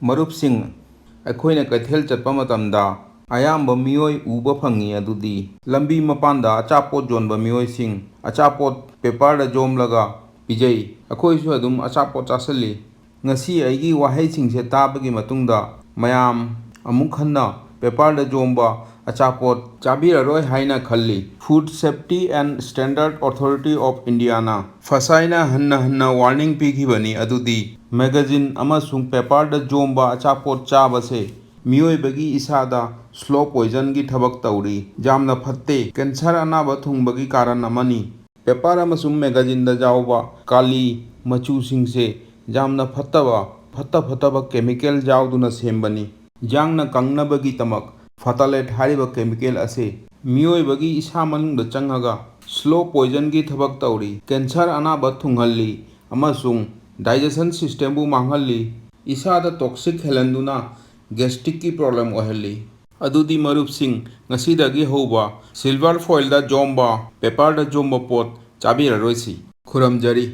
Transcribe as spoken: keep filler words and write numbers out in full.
ꯃꯔꯨꯞꯁꯤꯡ, ꯑꯩꯈꯣꯏꯅ ꯀꯩꯊꯦꯜ ꯆꯠꯄ ꯃꯇꯝꯗ ꯑꯌꯥꯝꯕ ꯃꯤꯑꯣꯏ ꯎꯕ ꯐꯪꯉꯤ, ꯑꯗꯨꯗꯤ ꯂꯝꯕꯤ ꯃꯄꯥꯟꯗ ꯑꯆꯥꯄꯣꯠ ꯌꯣꯟꯕ ꯃꯤꯑꯣꯏꯁꯤꯡ ꯑꯆꯥꯄꯣꯠ ꯄꯦꯄꯔꯗ ꯌꯣꯝꯂꯒ ꯄꯤꯖꯩ꯫ ꯑꯩꯈꯣꯏꯁꯨ ꯑꯗꯨꯝ ꯑꯆꯥꯄꯣꯠ ꯆꯥꯁꯤꯜꯂꯤ꯫ ꯉꯁꯤ ꯑꯩꯒꯤ ꯋꯥꯍꯩꯁꯤꯡꯁꯦ ꯇꯥꯕꯒꯤ ꯃꯇꯨꯡꯗ ꯃꯌꯥꯝ ꯑꯃꯨꯛ ꯍꯟꯅ ꯄꯦꯄꯔꯗ ꯌꯣꯝꯕ ꯑꯆꯥꯄꯣꯠ ꯆꯥꯕꯤꯔꯔꯣꯏ ꯍꯥꯏꯅ ꯈꯜꯂꯤ꯫ Food Safety and Standard Authority of Indiaꯅ ꯐꯁꯥꯏꯅ ꯍꯟꯅ ꯍꯟꯅ ꯋꯥꯔꯅꯤꯡ ꯄꯤꯈꯤꯕꯅꯤ, ꯑꯗꯨꯗꯤ ꯃꯦꯒꯥꯖꯤꯟ ꯑꯃꯁꯨꯡ ꯄꯦꯄꯔꯗ ꯌꯣꯝꯕ ꯑꯆꯥꯄꯣꯠ ꯆꯥꯕꯁꯦ ꯃꯤꯑꯣꯏꯕꯒꯤ ꯏꯁꯥꯗ ꯁ꯭ꯂꯣ ꯄꯣꯏꯖꯟꯒꯤ ꯊꯕꯛ ꯇꯧꯔꯤ꯫ ꯌꯥꯝꯅ ꯐꯠꯇꯦ꯫ ꯀꯦꯟꯁꯔ ꯑꯅꯥꯕ ꯊꯨꯡꯕꯒꯤ ꯀꯥꯔꯟ ꯑꯃꯅꯤ꯫ ꯄꯦꯄꯔ ꯑꯃꯁꯨꯡ ꯃꯦꯒꯥꯖꯤꯟꯗ ꯌꯥꯎꯕ ꯀꯥꯂꯤ ꯃꯆꯨꯁꯤꯡꯁꯦ ꯌꯥꯝꯅ ꯐꯠꯇꯕ, ꯐꯠꯇ ꯐꯠꯇꯕ ꯀꯦꯃꯤꯀꯦꯜ ꯌꯥꯎꯗꯨꯅ ꯁꯦꯝꯕꯅꯤ꯫ ꯌꯥꯡꯅ ꯀꯪꯅꯕꯒꯤꯗꯃꯛ ꯐꯇꯥꯂꯦꯠ ꯍꯥꯏꯔꯤꯕ ꯀꯦꯃꯤꯀꯦꯜ ꯑꯁꯤ ꯃꯤꯑꯣꯏꯕꯒꯤ ꯏꯁꯥ ꯃꯅꯨꯡꯗ ꯆꯪꯉꯒ ꯁ꯭ꯂꯣ ꯄꯣꯏꯖꯟꯒꯤ ꯊꯕꯛ ꯇꯧꯔꯤ, ꯀꯦꯟꯁꯔ ꯑꯅꯥꯕ ꯊꯨꯡꯍꯜꯂꯤ ꯑꯃꯁꯨꯡ ꯗꯥꯏꯖꯦꯁꯟ ꯁꯤꯁꯇꯦꯝꯕꯨ ꯃꯥꯡꯍꯜꯂꯤ, ꯏꯁꯥꯗ ꯇꯣꯛꯁꯤꯛ ꯍꯦꯜꯍꯟꯗꯨꯅ ꯒꯦꯁꯇ꯭ꯔꯤꯛꯀꯤ ꯄ꯭ꯔꯣꯕ꯭ꯂꯦꯝ ꯑꯣꯏꯍꯜꯂꯤ꯫ ꯑꯗꯨꯗꯤ ꯃꯔꯨꯞꯁꯤꯡ, ꯉꯁꯤꯗꯒꯤ ꯍꯧꯕ ꯁꯤꯜꯚꯔ ꯐꯣꯏꯜꯗ ꯌꯣꯝꯕ, ꯄꯦꯄꯔꯗ ꯌꯣꯝꯕ ꯄꯣꯠ ꯆꯥꯕꯤꯔꯔꯣꯏꯁꯤ꯫ ꯈꯨꯔꯨꯝꯖꯔꯤ꯫